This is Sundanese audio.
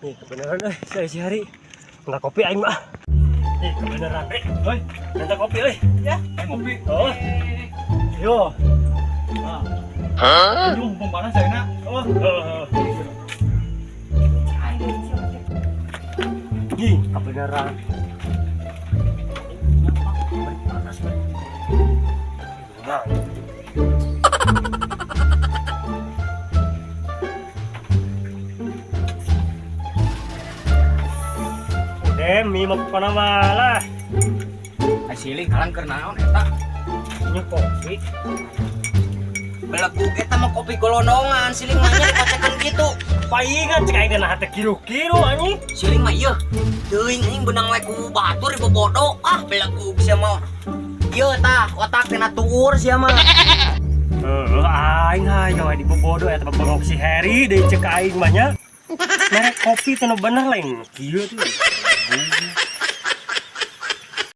Nih, kebenaran euy, saya si Hari. Minta kopi aing mah. Ih, kebenaran, Rik. Oi, minta kopi euy. Ya, eh ngopi. Oh. Yo. Ah. Ini mumpung panas saya nak. Oh. Oh. Ih, kebenaran. Panas, Rik. Nah. Demi mau kemana malah. Ai siling kalang keur naon eta? Ini kopi. Belegug eta mah kopi golondongan, siling mah nya dikocekeun kitu. Paingan cek aing teh nah teh kiru-kiru anjing. Siling mah ieu. Teuing anjing beunang we ku batur dibobodo. Ah, belegug sia mah. Ieu tah otak tina tuur sia mah. Heeh, aing hayo we dibobodo eta bengok si Harry deui cek aing mah nya. Merek kopi teh nu bener lain kieu tuh.